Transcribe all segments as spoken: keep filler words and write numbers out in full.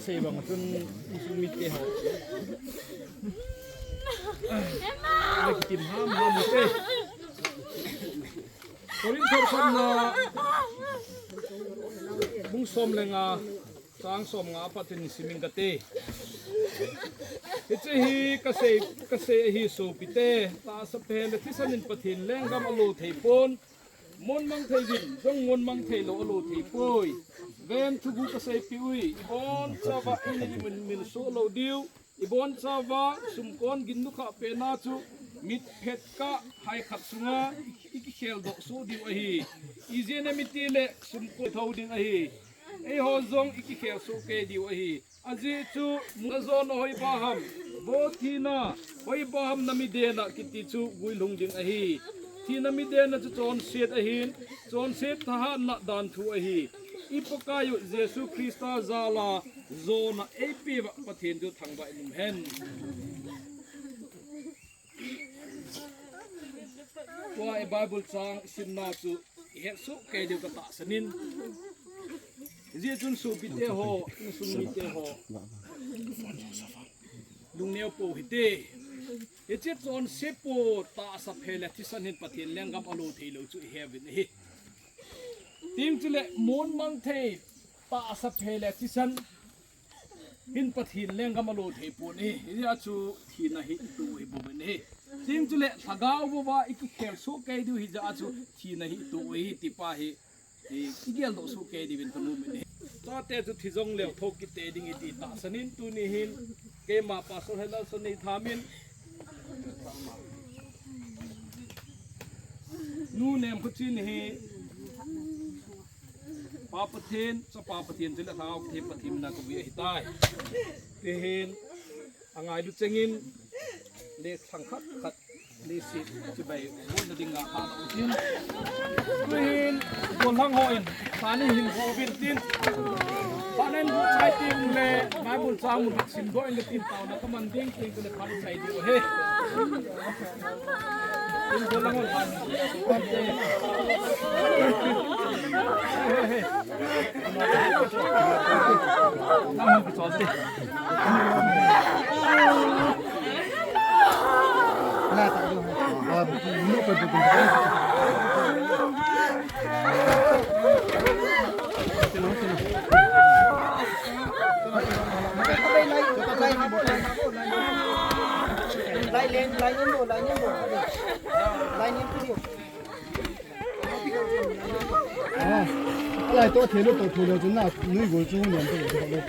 Sei bang chun insung mite ho. Ana kitim ham ham te. Korinth thot khatna bung som le nga, chang som nga a pat in simin kate. Hiche hi kasei, kasei ahi sopite, tahsa phe le thisan in Pathen lenggam alo thei pon. Mon mang thei vin, jong mon mang thei lou alo thei poi. Ven thugu kaseipi ui, ibon chauva eina imil, milsoh lou diu. Ibon chauva sumkon gin nukha pena chu mitphet kah hai khat sunga i, ikikhel doh soh diu ahi. Ijeh inem itile sumkon thou ding ahi. Eiho jong ikikhel soh kei diu ahi. Ajeh chu, mun a jona hoiba ham, vo thina, hoiba ham na midena kiti chu guilhung ding ahi. Thina midena chu chonset ahin, chonset thahatna danthu ahi. I Pakaiyu Jesu Christa jala jona eipeuva Pathen chu thangvah in umhen. Tua i Bible chang simna chu ihetsoh kei diu katahsan in. Hijeh chun sopite ho, insung mite ho, lungneo pou hite. Hiche chonsepu tahsa phe le thisan hin Pathen lenggam alo thei lou chu ihe uvin ahi. Tin chule mon mang thei tahsa phe le thisan hin Pathen lenggam alo thei pon ahi. Hijeh a chu thina hi itoh u ahi bouvin ahi. Tin chule lhagao bouva ikikhel soh kei diu hijeh a chu thina hi itoh u ahi tipa hi Ti, i geldoh soh kei diuvin ka nom in ahi. Chate chu thi jong leu tho kit te ding ahi ti tahsan in tuni hin keima Pastor Henderson nei thamin Nu Nemkhochen hi Pa Pathen, Chapa Pathen, chule Lhagao Pathen, Pathen mina kavui ahitai. Tihin, angailut chengin, lek thang khat khat, lesi chibai, boina dinga, ha, utin. Tuhin, golhang hon, tani hin uvin tin. Panen bu chai tin le, mai bul chang mun sim doh in le tin tao na kaman ding tin le pan chai diu ahi. Lai to thelo to thelo chu na nui gol chu nem to to lo.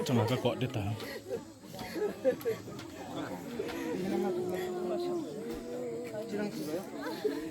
Chama ka kot de ta.